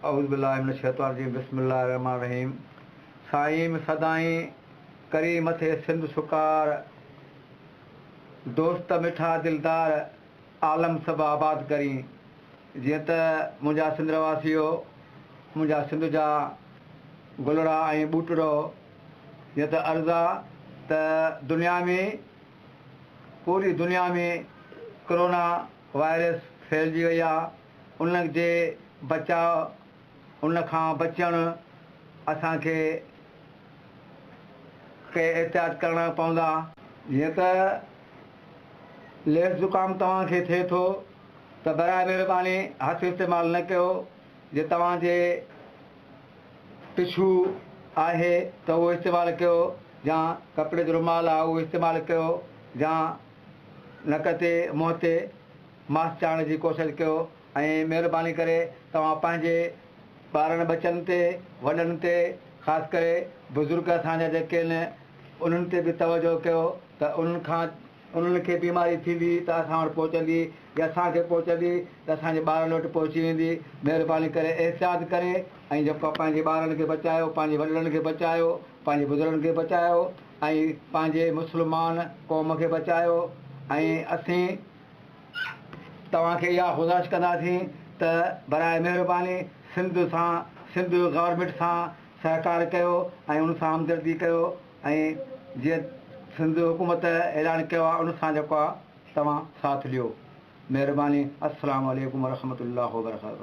اعوذ بالله من الشيطان الرجيم بسم الله الرحمن الرحيم سائين سدائين ڪرين مٿي سنڌ سڪار دوست مٺا دلدار عالم سڀ آباد ڪرين جيئن ته منهنجا سنڌ رهواسيو منهنجا سنڌ جا گلڙا ۽ ٻوٽڙو جيئن ته عرض آ ته دنيا ۾ پوري دنيا ۾ ڪرونا وائرس ڦهلجي وئي آ ان جي بچاء ان کان بچڻ اسان کي ڪي احتياط ڪرڻا پوندا. جيئن ته ليس زڪام توهان کي ٿئي ٿو ته براء مهرباني هٿ استعمال نه ڪيو جي توهان جي ٽشو آهي ته اهو استعمال ڪيو يا ڪپڙي جو رومال آهي اهو استعمال ڪيو يا نڪ تي منهن تي ماسڪ چاڙهڻ جي ڪوشش ڪيو ۽ مهرباني ڪري توهان پنهنجي ٻارن ٻچن تي وڏن تي خاص ڪري بزرگ اسان جا جيڪي آهن انهن تي به توجهه ڪيو ته انهن کان انهن کي بيماري ٿيندي ته اسان وٽ پهچندي يا اسان کي پهچندي ته اسان جي ٻارن وٽ پهچي ويندي مهرباني ڪري احتياط ڪري ۽ جيڪو پنهنجي ٻارن کي بچايو پنهنجي وڏڙن کي بچايو پنهنجي بزرگن کي بچايو ۽ پنهنجي مسلمان قوم کي بچايو ۽ اسين توهان کي اها گذارش ڪنداسين ته براء مهرباني سنڌ سان سنڌ گورنمينٽ سان سهڪار ڪيو ۽ ان سان همدردي ڪيو ۽ جيئن سنڌ حڪومت اعلان ڪيو آهي ان سان جيڪو آهي توهان ساٿ ڏيو مهرباني السلام عليڪم ورحمة الله وبرڪاته.